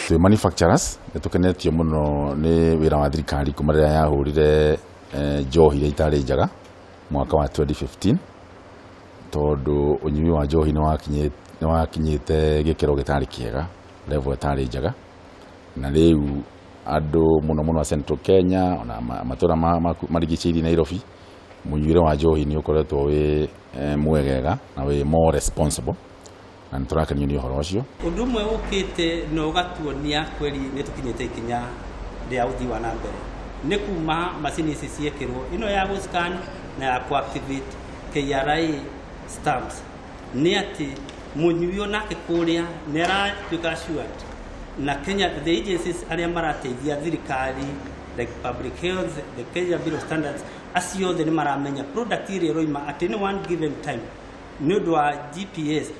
Twĩ manufacturers nĩ tũkenetio mũno nĩ wĩra wa thirikari kuma rĩrĩa yahũrire njohi iria itarĩ njega mwaka wa 2015, tondũ ũnyui wa njohi nĩ wakinyĩte gĩkĩro gĩtarĩ kĩega, level ĩtarĩ njega. Na rĩu andũ mũno mũno a Central Kenya ona matũra marigicĩirie Nairobi, mũnyuĩre wa njohi nĩ ũkoretwo wĩ mwegega na wĩ more responsible, na nĩ tũrakenio nĩ ũhoro ũcio. Ũndũ ũmwe ũkĩte na ũgatuonia kweri nĩ tũkinyĩte ikinya rĩa ũthii wa na mbere nĩ kuma macini ici ciĩkĩrwo, ĩno ya gũ-scan na ya ku-activate KRA stamps, nĩ atĩ mũnyui onake kũrĩa nĩ aratuĩka assured na Kenya, the agencies arĩa marateithia thirikari like public health, the Kenya Bureau of Standards, acio othe nĩ maramenya product ĩrĩa ĩroima at any one given time nĩ ũndũ wa GPS.